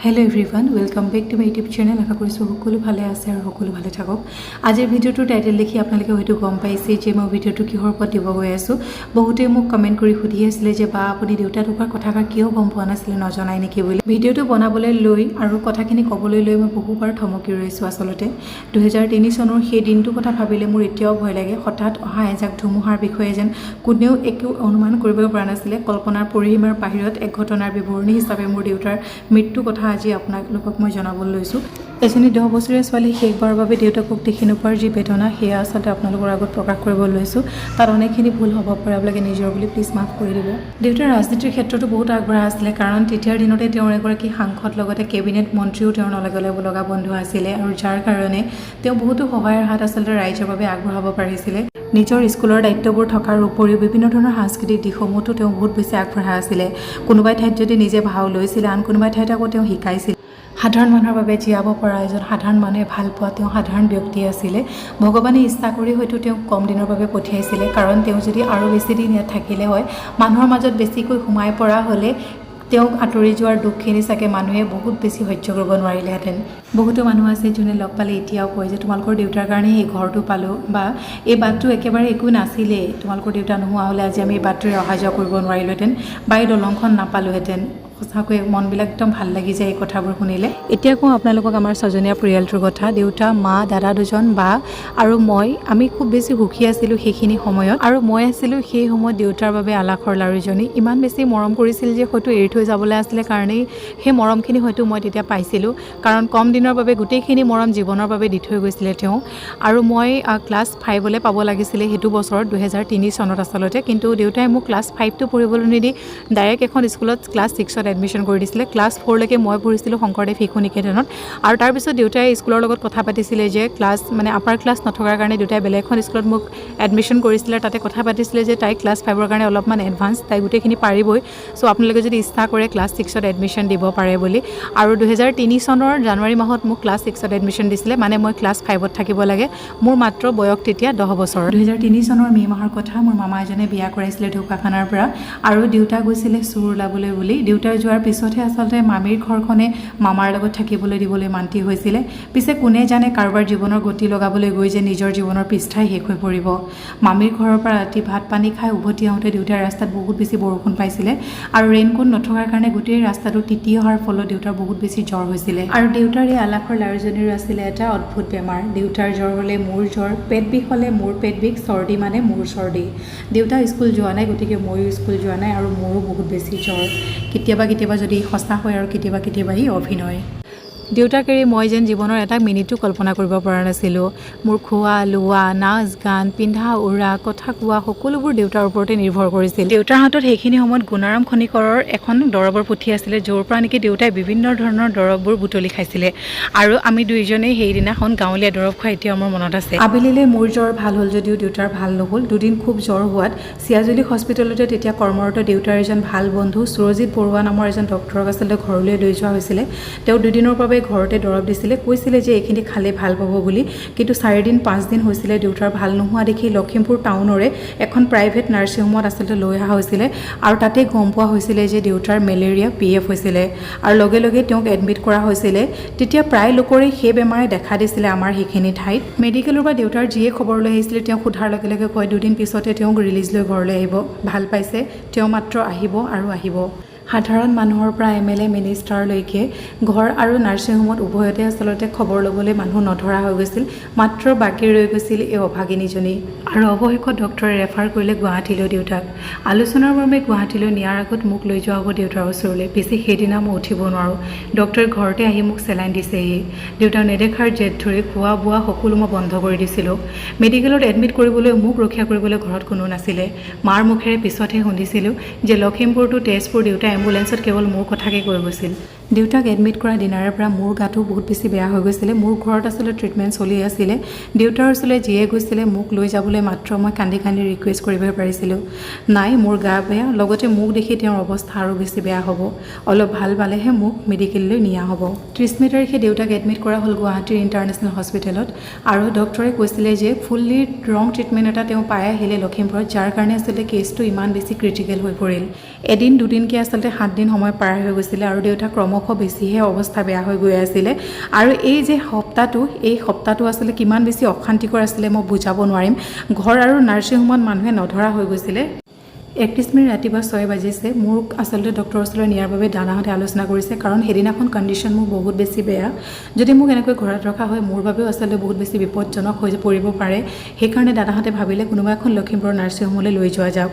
Hello everyone, welcome back to my YouTube channel. আশা কৰিছোঁ সকলো ভালে আছে আৰু সকলো ভালে থাকক। আজিৰ ভিডিঅ'টোৰ টাইটেল দেখি আপোনালোকে হয়তো গম পাইছে যে মই ভিডিঅ'টো কিহৰ ওপৰত দিব গৈ আছোঁ। বহুতে মোক কমেণ্ট কৰি সুধি আছিলে যে বা, আপুনি দেউতা ঢুকোৱাৰ কথাষাৰ কিয় গম পোৱা নাছিলে, নজনাই নেকি বুলি। ভিডিঅ'টো বনাবলৈ লৈ আৰু কথাখিনি ক'বলৈ লৈ মই বহুবাৰ থমকি ৰৈছোঁ। আচলতে 2003 চনৰ সেই দিনটোৰ কথা ভাবিলে মোৰ এতিয়াও ভয় লাগে। হঠাৎ অহা এজাক ধুমুহাৰ বিষয়ে যেন কোনেও একো অনুমান কৰিব পৰা নাছিলে। কল্পনাৰ পৰিসীমাৰ বাহিৰত এক ঘটনাৰ বিৱৰণী হিচাপে মোৰ দেউতাৰ মৃত্যুৰ কথা আজি আপোনালোকক মই জনাবলৈ লৈছোঁ। এজনী 10 বছৰীয়া ছোৱালী শেষবাৰৰ বাবে দেউতাকক দেখি নোপোৱাৰ যি বেদনা, সেয়া আচলতে আপোনালোকৰ আগত প্ৰকাশ কৰিব লৈছোঁ। তাত অনেকখিনি ভুল হ'ব পাৰে, আপোনালোকে নিজৰ বুলি প্লিজ মাফ কৰি দিব। দেউতাৰ ৰাজনীতিৰ ক্ষেত্ৰতো বহুত আগবঢ়া আছিলে, কাৰণ তেতিয়াৰ দিনতে তেওঁৰ এগৰাকী সাংসদ, লগতে কেবিনেট মন্ত্ৰীও তেওঁৰ নলগে লগা বন্ধু আছিলে আৰু যাৰ কাৰণে তেওঁ বহুতো সহায়ৰ হাত আচলতে ৰাইজৰ বাবে আগবঢ়াব পাৰিছিলে। নিজৰ স্কুলৰ দায়িত্ববোৰ থকাৰ উপৰিও বিভিন্ন ধৰণৰ সাংস্কৃতিক দিশসমূহতো তেওঁ বহুত বেছি আগবঢ়া আছিলে। কোনোবাই ঠাইত যদি নিজে ভাও লৈছিলে, আন কোনোবাই ঠাইত আকৌ তেওঁ শিকাইছিল। সাধাৰণ মানুহৰ বাবে জীয়াব পৰা এজন সাধাৰণ মানুহে ভাল পোৱা তেওঁ সাধাৰণ ব্যক্তি আছিলে। ভগৱানে ইচ্ছা কৰি হয়তো তেওঁক কম দিনৰ বাবে পঠিয়াইছিলে, কাৰণ তেওঁ যদি আৰু বেছি দিন ইয়াত থাকিলে হয়, মানুহৰ মাজত বেছিকৈ সোমাই পৰা হ'লে তেওঁক আঁতৰি যোৱাৰ দুখখিনি চাগে মানুহে বহুত বেছি সহ্য কৰিব নোৱাৰিলেহেঁতেন। বহুতো মানুহ আছে যোনে লগ পালে এতিয়াও কয় যে তোমালোকৰ দেউতাৰ কাৰণে এই ঘৰটো পালোঁ বা এই বাটটো একেবাৰে একো নাছিলেই, তোমালোকৰ দেউতা নোহোৱা হ'লে আজি আমি এই বাটটোৰে অহা যোৱা কৰিব নোৱাৰিলোহেঁতেন বা এই দলংখন নাপালোহেঁতেন। সঁচাকৈ মনবিলাক একদম ভাল লাগি যায় এই কথাবোৰ শুনিলে। এতিয়া কওঁ আপোনালোকক আমাৰ ছজনীয়া পৰিয়ালটোৰ কথা। দেউতা, মা, দাদা দুজন, বা আৰু মই। আমি খুব বেছি সুখী আছিলোঁ সেইখিনি সময়ত আৰু মই আছিলোঁ সেই সময়ত দেউতাৰ বাবে আলাসৰ লাৰুজনী। ইমান বেছি মৰম কৰিছিল যে হয়তো এৰি থৈ যাবলৈ আছিলে কাৰণেই সেই মৰমখিনি হয়তো মই তেতিয়া পাইছিলোঁ, কাৰণ কম দিনৰ বাবে গোটেইখিনি মৰম জীৱনৰ বাবে দি থৈ গৈছিলে তেওঁ। আৰু মই ক্লাছ ফাইভলৈ পাব লাগিছিলে সেইটো বছৰত, 2003 চনত আচলতে। কিন্তু দেউতাই মোক ক্লাছ ফাইভটো পঢ়িবলৈ নিদি ডাইৰেক্ট এখন স্কুলত ক্লাছ ছিক্সত এডমিশ্যন কৰি দিছিলে। ক্লাছ ফ'ৰলৈকে মই পঢ়িছিলোঁ শংকৰদেৱ শিশু নিকেতনত আৰু তাৰপিছত দেউতাই স্কুলৰ লগত কথা পাতিছিলে যে ক্লাছ মানে আপাৰ ক্লাছ নথকাৰ কাৰণে দেউতাই বেলেগ এখন স্কুলত মোক এডমিশ্যন কৰিছিলে। তাতে কথা পাতিছিলে যে তাই ক্লাছ ফাইভৰ কাৰণে অলপমান এডভান্স, তাই গোটেইখিনি পাৰিবই, চ' আপোনালোকে যদি ইচ্ছা কৰে ক্লাছ ছিক্সত এডমিশ্যন দিব পাৰে বুলি। আৰু 2003 চনৰ জানুৱাৰী মাহত মোক ক্লাছ ছিক্সত এডমিশ্যন দিছিলে, মানে মই ক্লাছ ফাইভত থাকিব লাগে। মোৰ মাত্ৰ বয়স তেতিয়া 10 বছৰ। 2003 চনৰ মে' মাহৰ কথা। মোৰ মামা এজনে বিয়া কৰাইছিলে ঢকুৱাখানাৰ পৰা আৰু দেউতা গৈছিলে চোৰ ওলাবলৈ বুলি। দেউতা যোৱাৰ পিছতহে আচলতে মামীৰ ঘৰখনে মামাৰ লগত থাকিবলৈ দিবলৈ মান্তি হৈছিলে। পিছে কোনে জানে কাৰোবাৰ জীৱনৰ গতি লগাবলৈ গৈ যে নিজৰ জীৱনৰ পৃষ্ঠাই শেষ হৈ পৰিব। মামীৰ ঘৰৰ পৰা ৰাতি ভাত পানী খাই উভতি আহোঁতে দেউতাই ৰাস্তাত বহুত বেছি বৰষুণ পাইছিলে আৰু ৰেইনকোট নথকাৰ কাৰণে গোটেই ৰাস্তাটো তিতি অহাৰ ফলত দেউতাৰ বহুত বেছি জ্বৰ হৈছিলে। আৰু দেউতাৰ এই আলাসৰ লাৰুজনীৰো আছিলে এটা অদ্ভুত বেমাৰ। দেউতাৰ জ্বৰ হ'লে মোৰ জ্বৰ, পেট বিষ হ'লে মোৰ পেট বিষ, চৰ্দি মানে মোৰ চৰ্দি। দেউতা স্কুল যোৱা নাই, গতিকে ময়ো স্কুল যোৱা নাই আৰু মোৰো বহুত বেছি জ্বৰ। কেতিয়াবা কেতিয়াবা যদি সঁচা হয় আৰু কেতিয়াবা কেতিয়াবা ই অভিনয়। দেউতাক এৰি মই যেন জীৱনৰ এটা মিনিটো কল্পনা কৰিব পৰা নাছিলোঁ। মোৰ খোৱা লোৱা, নাচ গান, পিন্ধা উৰা, কথা কোৱা সকলোবোৰ দেউতাৰ ওপৰতে নিৰ্ভৰ কৰিছিল। দেউতাৰ হাতত সেইখিনি সময়ত গুণাৰাম খনিকৰৰ এখন দৰৱৰ পুথি আছিলে, য'ৰ পৰা নেকি দেউতাই বিভিন্ন ধৰণৰ দৰৱবোৰ বুটলি খাইছিলে আৰু আমি দুইজনেই সেইদিনাখন গাঁৱলীয়া দৰৱ খোৱা এতিয়াও মোৰ মনত আছে। আবেলিলৈ মোৰ জ্বৰ ভাল হ'ল যদিও দেউতাৰ ভাল নহ'ল। দুদিন খুব জ্বৰ হোৱাত চিয়াজুলি হস্পিটেলতে তেতিয়া কৰ্মৰত দেউতাৰ এজন ভাল বন্ধু সুৰজিৎ বৰুৱা নামৰ এজন ডক্টৰক আচলতে ঘৰলৈ লৈ যোৱা হৈছিলে। তেওঁ দুদিনৰ বাবে ঘৰতে দৰৱ দিছিলে, কৈছিলে যে এইখিনি খালে ভাল পাব বুলি। কিন্তু 4 দিন 5 দিন হৈছিলে, দেউতাৰ ভাল নোহোৱা দেখি লখিমপুৰ টাউনৰে এখন প্ৰাইভেট নাৰ্ছিং হোমত আচলতে লৈ অহা হৈছিলে আৰু তাতেই গম পোৱা হৈছিলে যে দেউতাৰ মেলেৰিয়া পিএফ হৈছিলে আৰু লগে লগে তেওঁক এডমিট কৰা হৈছিলে। তেতিয়া প্ৰায় লোকৰে সেই বেমাৰে দেখা দিছিলে আমাৰ সেইখিনি ঠাইত। মেডিকেলৰ পৰা দেউতাৰ যিয়ে খবৰ লৈ আহিছিলে, তেওঁক সোধাৰ লগে লগে কয়, দুদিন পিছতে তেওঁক ৰিলিজ লৈ ঘৰলৈ আহিব, ভাল পাইছে তেওঁ, মাত্ৰ আহিব আৰু আহিব। সাধাৰণ মানুহৰ পৰা এমএলএ, মিনিষ্টাৰলৈকে ঘৰ আৰু নাৰ্ছিং হোমত উভয়তে আচলতে খবৰ ল'বলৈ মানুহ নধৰা হৈ গৈছিল। মাত্ৰ বাকী ৰৈ গৈছিল এই অভাগিনীজনী। আৰু অৱশেষত ডক্টৰে ৰেফাৰ কৰিলে গুৱাহাটীলৈ দেউতাক। আলোচনাৰ মৰ্মে গুৱাহাটীলৈ নিয়াৰ আগত মোক লৈ যোৱা হ'ব দেউতাৰ ওচৰলৈ। পিছে সেইদিনা মই উঠিব নোৱাৰোঁ। ডক্টৰে ঘৰতে আহি মোক চেলাইন দিছেহি। দেউতাক নেদেখাৰ জেদ ধৰি খোৱা বোৱা সকলো মই বন্ধ কৰি দিছিলোঁ। মেডিকেলত এডমিট কৰিবলৈ মোক ৰক্ষা কৰিবলৈ ঘৰত কোনো নাছিলে। মাৰ মুখেৰে পিছতহে শুনিছিলোঁ যে লখিমপুৰ টু তেজপুৰ দেউতাই এম্বুলেঞ্চত কেৱল মোৰ কথাকে কৈ গৈছিল। দেউতাক এডমিট কৰা দিনাৰে পৰা মোৰ গাটো বহুত বেছি বেয়া হৈ গৈছিলে। মোৰ ঘৰত আচলতে ট্ৰিটমেণ্ট চলি আছিলে। দেউতাৰ ওচৰলৈ যিয়ে গৈছিলে, মোক লৈ যাবলৈ মাত্ৰ মই কান্দি কান্দি ৰিকুৱেষ্ট কৰিবহে পাৰিছিলোঁ। নাই, মোৰ গা বেয়া, লগতে মোক দেখি তেওঁৰ অৱস্থা আৰু বেছি বেয়া হ'ব, অলপ ভাল পালেহে মোক মেডিকেললৈ নিয়া হ'ব। 30 মে' তাৰিখে দেউতাক এডমিট কৰা হ'ল গুৱাহাটীৰ ইণ্টাৰনেশ্যনেল হস্পিটেলত আৰু ডক্টৰে কৈছিলে যে ফুল্লি ৰং ট্ৰিটমেণ্ট এটা তেওঁ পাই আহিলে লখিমপুৰত, যাৰ কাৰণে আচলতে কেছটো ইমান বেছি ক্ৰিটিকেল হৈ পৰিল। এদিন দুদিনকৈ আচলতে 7 দিন সময় পাৰ হৈ গৈছিলে আৰু দেউতা ক্ৰমশ ক্ৰমশঃ বেছিহে অৱস্থা বেয়া হৈ গৈ আছিলে। আৰু এই যে সপ্তাহটো, এই সপ্তাহটো আচলতে কিমান বেছি অশান্তিকৰ আছিলে মই বুজাব নোৱাৰিম। ঘৰ আৰু নাৰ্ছিং হোমত মানুহে নধৰা হৈ গৈছিলে। 31 মে ৰাতিপুৱা 6 বাজিছে। মোক আচলতে ডক্টৰৰ ওচৰলৈ নিয়াৰ বাবে দাদাহঁতে আলোচনা কৰিছে, কাৰণ সেইদিনাখন কণ্ডিশ্যন মোৰ বহুত বেছি বেয়া। যদি মোক এনেকৈ ঘৰত ৰখা হয়, মোৰ বাবেও আচলতে বহুত বেছি বিপদজনক হৈ পৰিব পাৰে। সেইকাৰণে দাদাহঁতে ভাবিলে কোনোবা এখন লখিমপুৰৰ নাৰ্ছিং হোমলৈ লৈ যোৱা যাওক।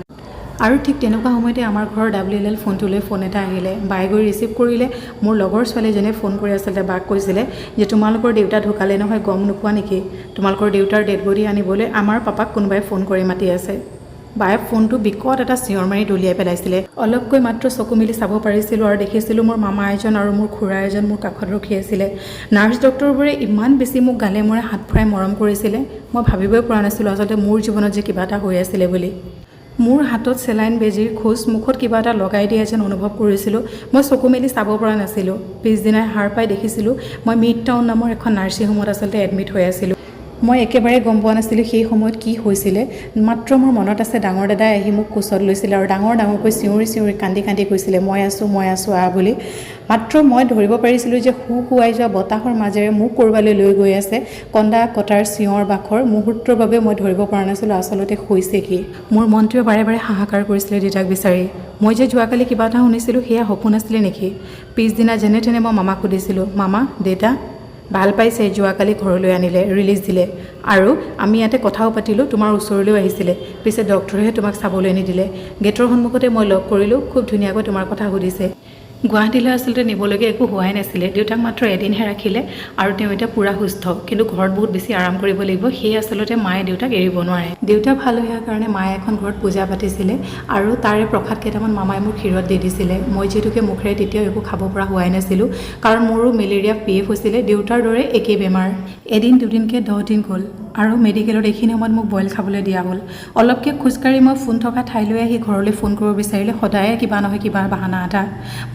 আৰু ঠিক তেনেকুৱা সময়তে আমাৰ ঘৰৰ WLL ফোনটোলৈ ফোন এটা আহিলে। বাই গৈ ৰিচিভ কৰিলে। মোৰ লগৰ ছোৱালীজনীয়ে ফোন কৰি আচলতে বাক কৈছিলে যে তোমালোকৰ দেউতা ঢুকালে নহয়, গম নোপোৱা নেকি? তোমালোকৰ দেউতাৰ ডেড বডি আনিবলৈ আমাৰ পাপাক কোনোবাই ফোন কৰি মাতি আছে। বায়ে ফোনটো বিকট এটা চিঞৰ মাৰি দলিয়াই পেলাইছিলে। অলপকৈ মাত্ৰ চকু মেলি চাব পাৰিছিলোঁ আৰু দেখিছিলোঁ মোৰ মামা এজন আৰু মোৰ খুৰা এজন মোৰ কাষত ৰখি আছিলে। নাৰ্ছ ডক্টৰবোৰে ইমান বেছি মোক গালে মূৰে হাত ফুৰাই মৰম কৰিছিলে, মই ভাবিবই পৰা নাছিলোঁ আচলতে মোৰ জীৱনত যে কিবা এটা হৈ আছিলে বুলি। মোৰ হাতত চেলাইন বেজীৰ খোজ, মুখত কিবা এটা লগাই দিয়া যেন অনুভৱ কৰিছিলোঁ। মই চকু মেলি চাব পৰা নাছিলোঁ। পিছদিনাই সাৰ পাই দেখিছিলোঁ মই মিড টাউন নামৰ এখন নাৰ্ছিং হোমত আচলতে এডমিট হৈ আছিলোঁ। মই একেবাৰে গম পোৱা নাছিলোঁ সেই সময়ত কি হৈছিলে। মাত্ৰ মোৰ মনত আছে, ডাঙৰ দাদাই আহি মোক কোচত লৈছিলে আৰু ডাঙৰ ডাঙৰকৈ চিঞৰি চিঞৰি কান্দি কান্দি কৈছিলে, "মই আছোঁ, মই আছোঁ, আহ" বুলি। মাত্ৰ মই ধৰিব পাৰিছিলোঁ যে শু শুৱাই যোৱা বতাহৰ মাজেৰে মোক ক'ৰবালৈ লৈ গৈ আছে। কন্দা কটাৰ চিঞৰ বাখৰ মুহূৰ্তৰ বাবে মই ধৰিব পৰা নাছিলোঁ আচলতে হৈছে কি। মোৰ মনটোৱে বাৰে বাৰে হাহাকাৰ কৰিছিলে দেউতাক বিচাৰি। মই যে যোৱাকালি কিবা এটা শুনিছিলোঁ, সেয়া সপোন আছিলে নেকি? পিছদিনা যেনে তেনে মই মামাক সুধিছিলোঁ, "মামা, দেউতা ভাল পাইছে? যোৱাকালি ঘৰলৈ আনিলে, ৰিলিজ দিলে আৰু আমি ইয়াতে কথাও পাতিলোঁ, তোমাৰ ওচৰলৈও আহিছিলে। পিছে ডক্টৰেহে তোমাক চাবলৈ নিদিলে। গেটৰ সন্মুখতে মই লগ কৰিলোঁ, খুব ধুনীয়াকৈ তোমাৰ কথা সুধিছে।" গুৱাহাটীলৈ আচলতে নিবলগীয়া একো হোৱাই নাছিলে। দেউতাক মাত্ৰ এদিনহে ৰাখিলে আৰু তেওঁ এতিয়া পূৰা সুস্থ, কিন্তু ঘৰত বহুত বেছি আৰাম কৰিব লাগিব। সেয়ে আচলতে মায়ে দেউতাক এৰিব নোৱাৰে। দেউতা ভাল হৈ অহাৰ কাৰণে মায়ে এখন ঘৰত পূজা পাতিছিলে আৰু তাৰে প্ৰসাদ কেইটামান মামাই মোৰ ক্ষীৰত দি দিছিলে। মই যিহেতুকে মুখেৰে তেতিয়াও একো খাব পৰা হোৱাই নাছিলোঁ, কাৰণ মোৰো মেলেৰিয়া PF হৈছিলে, দেউতাৰ দৰে একেই বেমাৰ। এদিন দুদিনকৈ 10 দিন গ'ল আৰু মেডিকেলত এইখিনি সময়ত মোক বইল খাবলৈ দিয়া হ'ল। অলপকৈ খোজকাঢ়ি মই ফোন থকা ঠাইলৈ আহি ঘৰলৈ ফোন কৰিব বিচাৰিলে সদায়ে কিবা নহয় কিবা বাহানা এটা।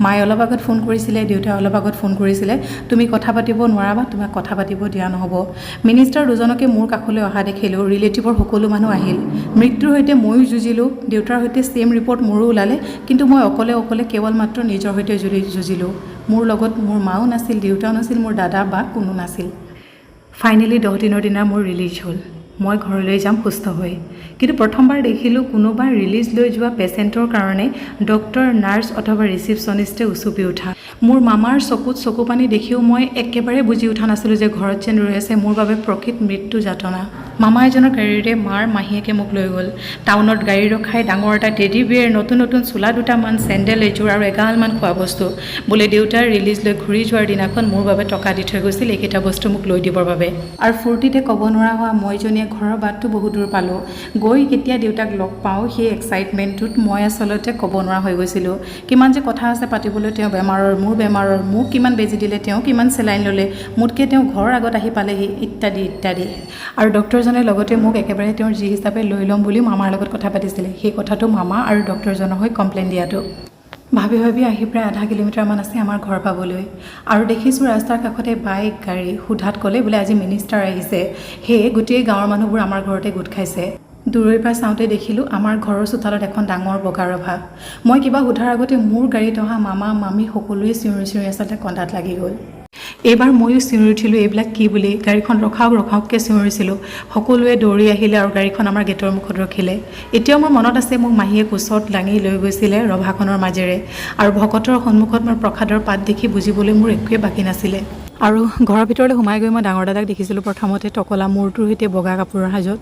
মায়ে অলপ আগত ফোন কৰিছিলে, দেউতাই অলপ আগত ফোন কৰিছিলে, তুমি কথা পাতিব নোৱাৰা, তোমাক কথা পাতিব দিয়া নহ'ব। মিনিষ্টাৰ দুজনকে মোৰ কাষলৈ অহা দেখিলোঁ। ৰিলেটিভৰ সকলো মানুহ আহিল। মৃত্যুৰ সৈতে ময়ো যুঁজিলোঁ। দেউতাৰ সৈতে ছেইম ৰিপৰ্ট মোৰো ওলালে, কিন্তু মই অকলে অকলে কেৱল মাত্ৰ নিজৰ সৈতে যুঁজিলোঁ। মোৰ লগত মোৰ মাও নাছিল, দেউতাও নাছিল, মোৰ দাদা বা কোনো নাছিল। ফাইনেলি 10 দিনৰ দিনা মোৰ ৰিলিজ হ'ল। মই ঘৰলৈ যাম সুস্থ হৈ। কিন্তু প্ৰথমবাৰ দেখিলোঁ কোনোবা ৰিলিজ লৈ যোৱা পেচেণ্টৰ কাৰণে ডক্টৰ, নাৰ্ছ অথবা ৰিচিপশ্যনিষ্টে উচুপি উঠা। মোৰ মামাৰ চকুত চকু পানী দেখিও মই একেবাৰে বুজি উঠা নাছিলোঁ যে ঘৰত যেন ৰৈ আছে মোৰ বাবে প্ৰকৃত মৃত্যু যাতনা। মামা এজনৰ গাড়ীৰে মাৰ মাহীয়েকে মোক লৈ গ'ল। টাউনত গাড়ী ৰখাই ডাঙৰ এটা টেডি বিয়েৰ, নতুন নতুন চোলা দুটামান, চেণ্ডেল এযোৰ আৰু এগালমান খোৱা বস্তু। বোলে দেউতাৰ ৰিলিজ লৈ ঘূৰি যোৱাৰ দিনাখন মোৰ বাবে টকা দি থৈ গৈছিল এইকেইটা বস্তু মোক লৈ দিবৰ বাবে। আৰু ফূৰ্তিতে ক'ব নোৱাৰা হোৱা মইজনীয়ে ঘৰৰ বাটটো বহুত দূৰ পালোঁ গৈ। কেতিয়া দেউতাক লগ পাওঁ, সেই এক্সাইটমেণ্টটোত মই আচলতে ক'ব নোৱাৰা হৈ গৈছিলোঁ। কিমান যে কথা আছে পাতিবলৈ, তেওঁ বেমাৰৰ, মোৰ বেমাৰৰ, মোক কিমান বেজী দিলে, তেওঁ কিমান চেলাইন ল'লে, মোতকৈ তেওঁ ঘৰৰ আগত আহি পালেহি, ইত্যাদি ইত্যাদি। আৰু ডক্টৰজনে লগতে মোক একেবাৰে তেওঁৰ জী হিচাপে লৈ ল'ম বুলি মামাৰ লগত কথা পাতিছিলে। সেই কথাটো মামা আৰু ডক্টৰজনৰ হৈ কমপ্লেইন দিয়াটো ভাবি ভাবি আহি প্ৰায় আধা কিলোমিটাৰমান আছে আমাৰ ঘৰ পাবলৈ আৰু দেখিছোঁ ৰাস্তাৰ কাষতে বাইক, গাড়ী। সোধাত ক'লে বোলে আজি মিনিষ্টাৰ আহিছে, সেয়ে গোটেই গাঁৱৰ মানুহবোৰ আমাৰ ঘৰতে গোট খাইছে। দূৰৈৰ পৰা চাওঁতে দেখিলোঁ আমাৰ ঘৰৰ চোতালত এখন ডাঙৰ বগা ৰভা। মই কিবা সোধাৰ আগতে মোৰ গাড়ীত অহা মামা, মামী সকলোৱে চিঞৰি চিঞৰি আচলতে কন্দাত লাগি গ'ল। এইবাৰ ময়ো চিঞৰি উঠিলোঁ এইবিলাক কি বুলি। গাড়ীখন ৰখাওক ৰখাওককৈ চিঞৰিছিলোঁ। সকলোৱে দৌৰি আহিলে আৰু গাড়ীখন আমাৰ গেটৰ মুখত ৰখিলে। এতিয়াও মোৰ মনত আছে, মোক মাহীয়ে কোচত দাঙি লৈ গৈছিলে ৰভাখনৰ মাজেৰে আৰু ভকতৰ সন্মুখত মই প্ৰসাদৰ পাত দেখি বুজিবলৈ মোৰ একোৱেই বাকী নাছিলে। আৰু ঘৰৰ ভিতৰলৈ সোমাই গৈ মই ডাঙৰ দাদাক দেখিছিলোঁ প্ৰথমতে, টকলা মূৰটোৰ সৈতে বগা কাপোৰৰ সাজত।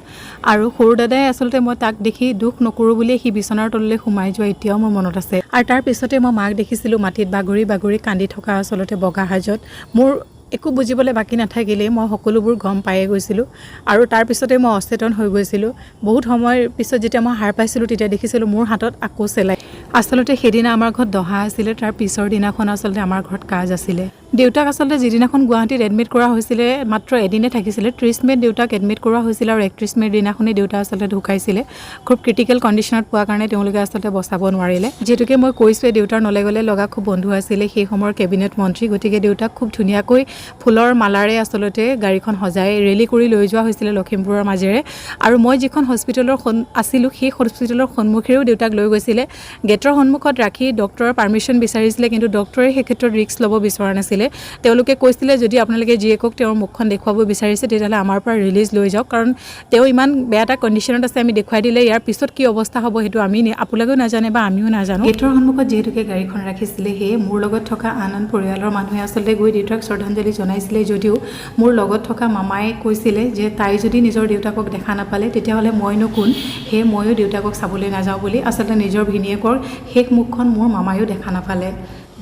আৰু সৰু দাদাই আচলতে মই তাক দেখি দুখ নকৰোঁ বুলিয়ে সি বিচনাৰ তললৈ সোমাই যোৱা এতিয়াও মোৰ মনত আছে। আৰু তাৰ পিছতে মই মাক দেখিছিলোঁ মাটিত বাগৰি বাগৰি কান্দি থকা আচলতে বগা সাজত। মোৰ একো বুজিবলৈ বাকী নাথাকিলেই, মই সকলোবোৰ গম পায়ে গৈছিলোঁ। আৰু তাৰপিছতে মই অচেতন হৈ গৈছিলোঁ। বহুত সময়ৰ পিছত যেতিয়া মই সাৰ পাইছিলোঁ, তেতিয়া দেখিছিলোঁ মোৰ হাতত আকৌ চেলাইন। আচলতে সেইদিনা আমাৰ ঘৰত দহা আছিলে, তাৰ পিছৰ দিনাখন আচলতে আমাৰ ঘৰত কাজ আছিলে। দেউতাক আচলতে যিদিনাখন গুৱাহাটীত এডমিট কৰা হৈছিলে, মাত্ৰ এদিনে থাকিছিলে। 30 মে'ত দেউতাক এডমিট কৰোৱা হৈছিলে আৰু 31 মে'ৰ দিনাখনেই দেউতা আচলতে ঢুকাইছিলে। খুব ক্ৰিটিকেল কণ্ডিশ্যনত পোৱাৰ কাৰণে তেওঁলোকে আচলতে বচাব নোৱাৰিলে। যিহেতুকে মই কৈছোঁৱে, দেউতাৰ নলে গলে লগা খুব বন্ধু আছিলে সেই সময়ৰ কেবিনেট মন্ত্ৰী, গতিকে দেউতাক খুব ধুনীয়াকৈ ফুলৰ মালাৰে আচলতে গাড়ীখন সজাই ৰেলী কৰি লৈ যোৱা হৈছিলে লখিমপুৰৰ মাজেৰে। আৰু মই যিখন হস্পিটেলৰ আছিলোঁ, সেই হস্পিটেলৰ সন্মুখেৰেও দেউতাক লৈ গৈছিলে। গেটৰ সন্মুখত ৰাখি ডক্টৰৰ পাৰ্মিশ্যন বিচাৰিছিলে, কিন্তু ডক্টৰে সেই ক্ষেত্ৰত ৰিস্ক ল'ব বিচৰা নাছিলে। তেওঁলোকে কৈছিলে, যদি আপোনালোকে জীয়েকক তেওঁৰ মুখখন দেখুৱাব বিচাৰিছে, তেতিয়াহ'লে আমাৰ পৰা ৰিলিজ লৈ যাওক, কাৰণ তেওঁ ইমান বেয়া এটা কণ্ডিশ্যনত আছে, আমি দেখুৱাই দিলে ইয়াৰ পিছত কি অৱস্থা হ'ব সেইটো আমি আপোনালোকেও নাজানে বা আমিও নাজানো। গেটৰ সন্মুখত যিহেতুকে গাড়ীখন ৰাখিছিলে, সেয়ে মোৰ লগত থকা আন আন পৰিয়ালৰ মানুহে আচলতে গৈ দেউতাক শ্ৰদ্ধাঞ্জলি জনাইছিলে যদিও মোৰ লগত থকা মামাই কৈছিলে যে তাই যদি নিজৰ দেউতাকক দেখা নাপালে, তেতিয়াহ'লে মইনো কোন? সেয়ে ময়ো দেউতাকক চাবলৈ নাযাওঁ বুলি আচলতে নিজৰ ভিনীয়েকৰ শেষ মুখখন মোৰ মামায়ো দেখা নাপালে।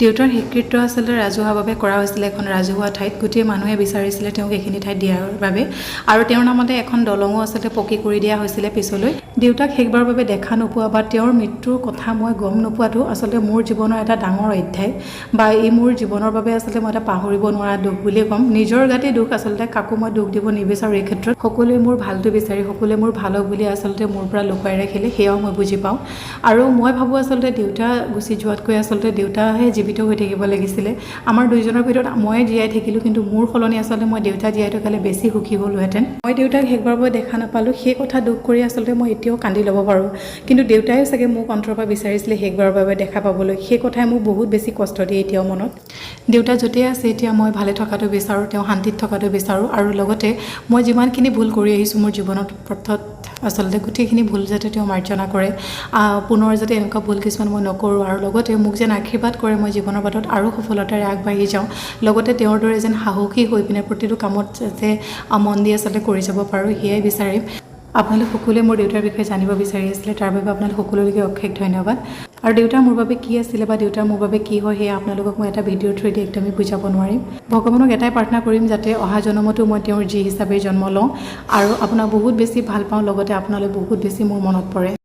দেউতাৰ শেষকৃত্য আচলতে ৰাজহুৱাভাৱে কৰা হৈছিলে এখন ৰাজহুৱা ঠাইত। গোটেই মানুহে বিচাৰিছিলে তেওঁক এইখিনি ঠাইত দিয়াৰ বাবে আৰু তেওঁৰ নামতে এখন দলঙো আচলতে পকী কৰি দিয়া হৈছিলে পিছলৈ। দেউতাক শেষবাৰৰ বাবে দেখা নোপোৱা বা তেওঁৰ মৃত্যুৰ কথা মই গম নোপোৱাটো আচলতে মোৰ জীৱনৰ এটা ডাঙৰ অধ্যায় বা এই মোৰ জীৱনৰ বাবে আচলতে মই এটা পাহৰিব নোৱাৰা দুখ বুলিয়ে ক'ম। নিজৰ গাতে দুখ আচলতে, কাকো মই দুখ দিব নিবিচাৰোঁ এই ক্ষেত্ৰত। সকলোৱে মোৰ ভালটো বিচাৰি, সকলোৱে মোৰ ভাল হওক বুলি আচলতে মোৰ পৰা লুকুৱাই ৰাখিলে, সেয়াও মই বুজি পাওঁ। আৰু মই ভাবোঁ, আচলতে দেউতা গুচি যোৱাতকৈ আচলতে দেউতাহে জীৱিত হৈ থাকিব লাগিছিলে। আমাৰ দুইজনৰ ভিতৰত ময়ে জীয়াই থাকিলোঁ, কিন্তু মোৰ সলনি আচলতে মই দেউতা জীয়াই থাকিলে বেছি সুখী হ'লোহেঁতেন। মই দেউতাক শেষবাৰৰ বাবে দেখা নাপালোঁ, সেই কথা দুখ কৰি আচলতে মই এতিয়াও কান্দি ল'ব পাৰোঁ। কিন্তু দেউতাই চাগে মোক অন্তৰৰ পৰা বিচাৰিছিলে শেষবাৰৰ বাবে দেখা পাবলৈ। সেই কথাই মোক বহুত বেছি কষ্ট দিয়ে এতিয়াও মনত। দেউতা য'তেই আছে এতিয়া, মই ভালে থকাটো বিচাৰোঁ, তেওঁ শান্তিত থকাটো বিচাৰোঁ। আৰু লগতে মই যিমানখিনি ভুল কৰি আহিছোঁ মোৰ জীৱনত পথত, আচলতে গোটেইখিনি ভুল যাতে তেওঁ মাৰ্জনা কৰে, পুনৰ যাতে এনেকুৱা ভুল কিছুমান মই নকৰোঁ আৰু লগতে মোক যেন আশীৰ্বাদ কৰে, মই জীৱনৰ বাটত আৰু সফলতাৰে আগবাঢ়ি যাওঁ। লগতে তেওঁৰ দৰে যেন সাহসী হৈ পিনে প্ৰতিটো কামত যাতে মন দি আচলতে কৰি যাব পাৰোঁ, সেয়াই বিচাৰিম। আপোনালোক সকলোৱে মোৰ দেউতাৰ বিষয়ে জানিব বিচাৰি আছিলে, তাৰ বাবে আপোনালোক সকলোলৈকে অশেষ ধন্যবাদ। আৰু দেউতা মোৰ বাবে কি আছিলে বা দেউতা মোৰ বাবে কি হয়, সেয়া আপোনালোকক মই এটা ভিডিঅ'ৰ থ্ৰুৱেদি একদমেই বুজাব নোৱাৰিম। ভগৱানক এটাই প্ৰাৰ্থনা কৰিম যাতে অহা জন্মতো মই তেওঁৰ জী হিচাপে জন্ম লওঁ। আৰু আপোনাক বহুত বেছি ভাল পাওঁ, লগতে আপোনালৈ বহুত বেছি মোৰ মনত পৰে।